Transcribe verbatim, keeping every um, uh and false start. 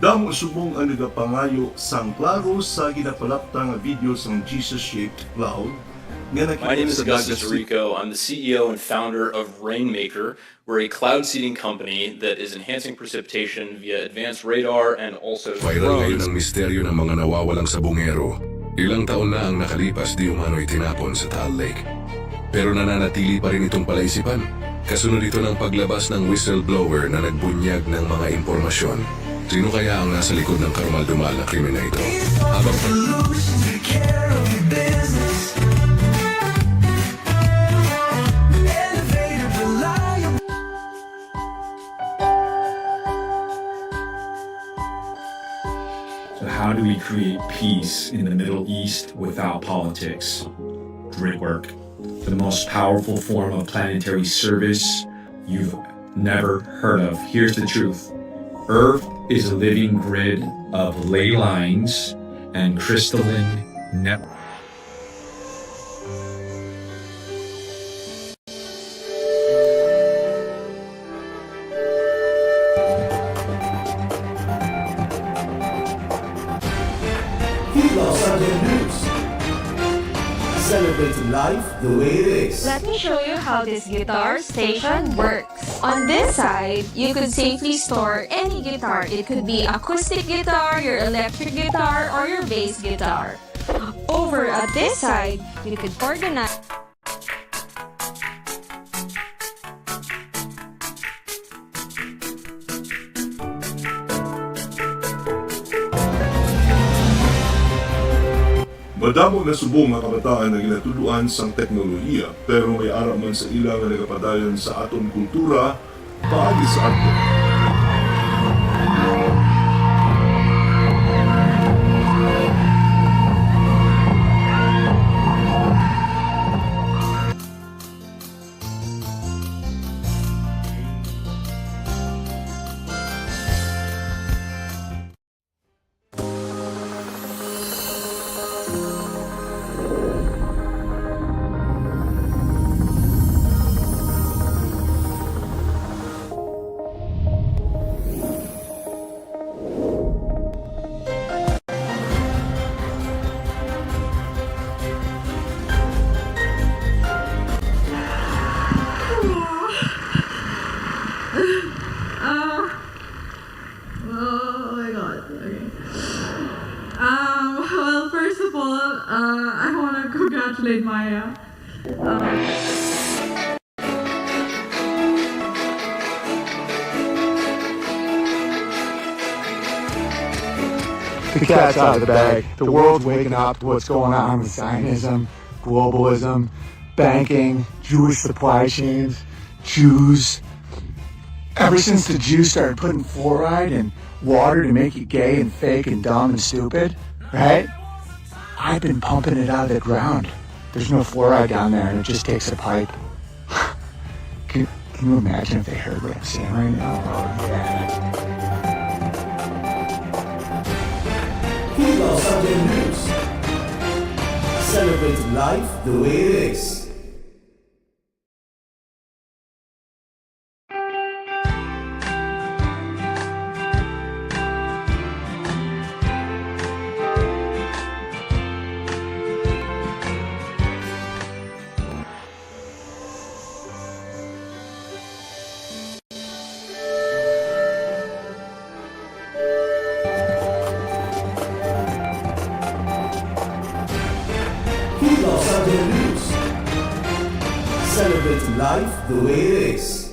Amo subong ang nagapangayo sang klaro sa ginapalapta nga video sang Jesus-shaped cloud nga My name is Gus Isarico. I'm the C E O and founder of Rainmaker. We're a cloud seeding company that is enhancing precipitation via advanced radar and also Viral ngayon ang misteryo ng mga nawawalang sabungero. Ilang taon na ang nakalipas di umano'y tinapon sa Taal Lake. Pero nananatili pa rin itong palaisipan. Kasunod ito ng paglabas ng whistleblower na nagbunyag ng mga impormasyon. Sino kaya ang nasa likod ng karumal-dumal na krimen na ito? Habang So how do we create peace in the Middle East without politics? Great work. The most powerful form of planetary service you've never heard of. Here's the truth. Earth is a living grid of ley lines and crystalline networks. Hidlaw Sunday News. Celebrating life the way it is. Let me show you how this guitar station works. On this side, you could safely store any guitar. It could be acoustic guitar, your electric guitar, or your bass guitar. Over at this side, you could organize. Madamo na subong nga kabataan ang ginatudloan sang teknolohiya, pero may ara man sa ila nga nagapadayon sa aton kultura paagi sa arte. Uh, oh my God. Okay. Um, well, first of all, uh, I want to congratulate Maya. Uh, The cat's out of the bag. The world's waking up to what's going on with Zionism, globalism, banking, Jewish supply chains, Jews. Ever since the Jews started putting fluoride in water to make it gay and fake and dumb and stupid, right? I've been pumping it out of the ground. There's no fluoride down there, and it just takes a pipe. Can, can you imagine if they heard what I'm saying right now? Oh, yeah. Hidlaw Sunday News. Celebrating life the way it is. Hidlaw Sunday News. Celebrating life the way it is.